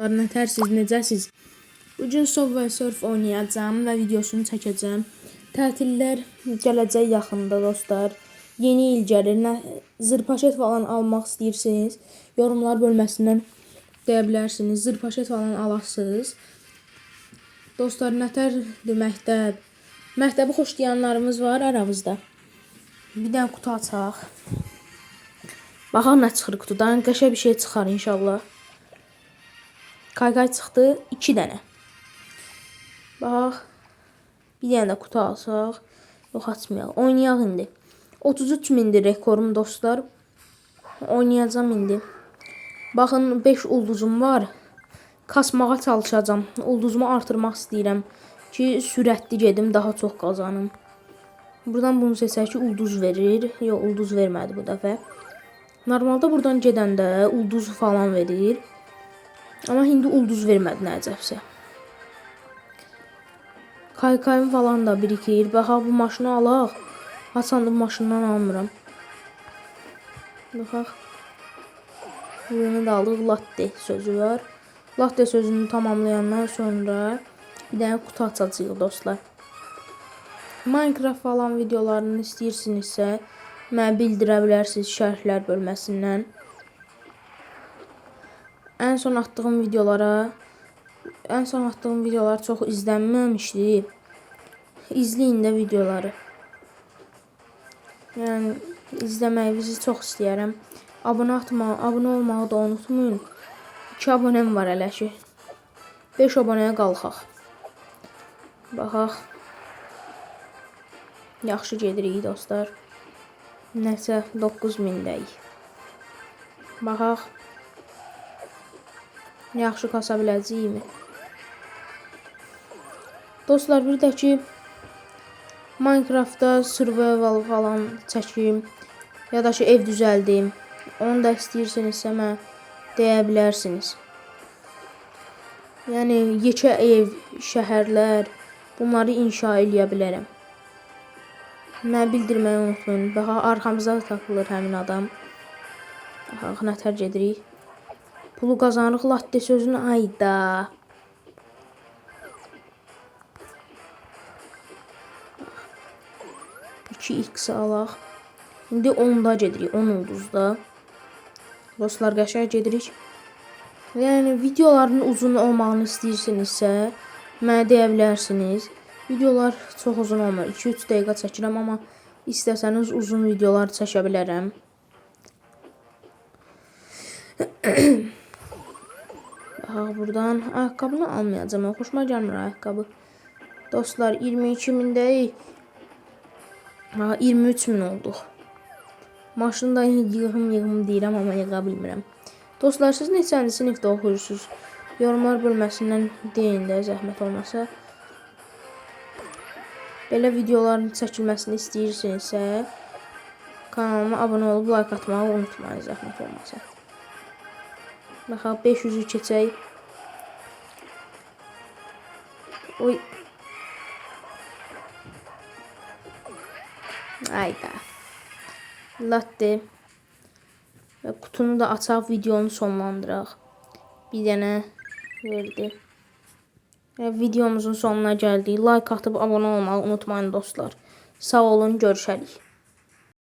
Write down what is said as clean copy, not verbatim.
Nətərsiz, necəsiz? Bugün Subway Surf oynayacağım və videosunu çəkəcəm. Tətillər gələcək yaxında dostlar. Yeni il gəlir. Nə zırpaşet falan almaq istəyirsiniz? Yorumlar bölməsindən deyə bilərsiniz. Zırpaşet falan alasınız. Dostlar, nətərdir məktəb? Məktəbi xoşlayanlarımız var aramızda. Bir dənə qutu açaq. Baxaq nə çıxır qutudan. Qəşəng bir şey çıxar inşallah. Kaykay çıxdı 2 dənə. Bax. Bir dənə də qutu alsaq. Yox, açmayaq. Oynayaq indi. 33 mindir rekorum dostlar. Oynayacağam indi. Baxın 5 ulduzum var. Kasmağa çalışacağam. Ulduzumu artırmaq istəyirəm ki, sürətli gedim, daha çox qazanım. Buradan bunu seçək ki, ulduz verir. Yox, ulduz vermədi bu dəfə. Normalda buradan gedəndə ulduz falan verir. Amma indi ulduz vermədi nə əcəbsə. Kaykayım falan da birikir. Baxaq bu maşını alaq. Haçandır bu maşından almıram. Baxaq. Bunu da aldıq. Latte sözü var. Latte sözünü tamamlayandan sonra bir dənə qutu açacağıq dostlar. Minecraft falan videolarını istəyirsinizsə mənə bildirə bilərsiniz şərhlər bölməsindən. Ən son attığım videolara ən son attığım videolar çox izlənməmişdi. İzləyin də videoları. Yəni izləməyinizi çox istəyərəm. Abunə olmağı da unutmayın. 2 abunəm var hələ ki. 5 abunəyə qalxaq. Baxaq. Yaxşı gedirik dostlar. Nəsə 9000-dəyik. Baxaq. Yaxşı kasa biləcəyikmi? Dostlar, bir də ki Minecraftda survival falan çəkim ya da ki ev düzəldim. Onu da istəyirsinizsə mənə deyə bilərsiniz. Yəni yekə ev, şəhərlər, bunları inşa eləyə bilərəm. Mənə bildirməyi unutmayın. Bax, arxamızda da tapılır həmin adam. Baxaq nətər gedirik. Pulu qazanırıq latte sözünü ayda. Bax. 2x alaq. İndi 10-da gedirik, 10 ulduzda. Dostlar, qəşəng gedirik. Yəni videoların uzun olmağını istəyirsinizsə, mənə deyə bilərsiniz. Videolar çox uzun olmur. 2-3 dəqiqə çəkirəm, amma istəsəniz uzun videolar çəkə bilərəm. Baxaq buradan. Ayaqqabını almayacağam. Xoşuma gəlmir ayaqqabı. Dostlar, 22 mindəyik. Ha, 23 min olduq. Maşını da yığım yığım deyirəm, amma yığa bilmirəm. Dostlar, siz neçənci sinifdə oxuyursunuz? Yorumlar bölməsindən deyin də zəhmət olmasa. Belə videoların çəkilməsini istəyirsinizsə, kanalıma abunə olub like atmağı unutmayın zəhmət olmasa. Baxaq 500-ü keçək. Oy. Ayda. Latte. Və qutunu da açaq, videonu sonlandıraq. Bir dənə verdi. Və videomuzun sonuna gəldik. Like atıb abunə olmağı unutmayın dostlar. Sağ olun, görüşərik.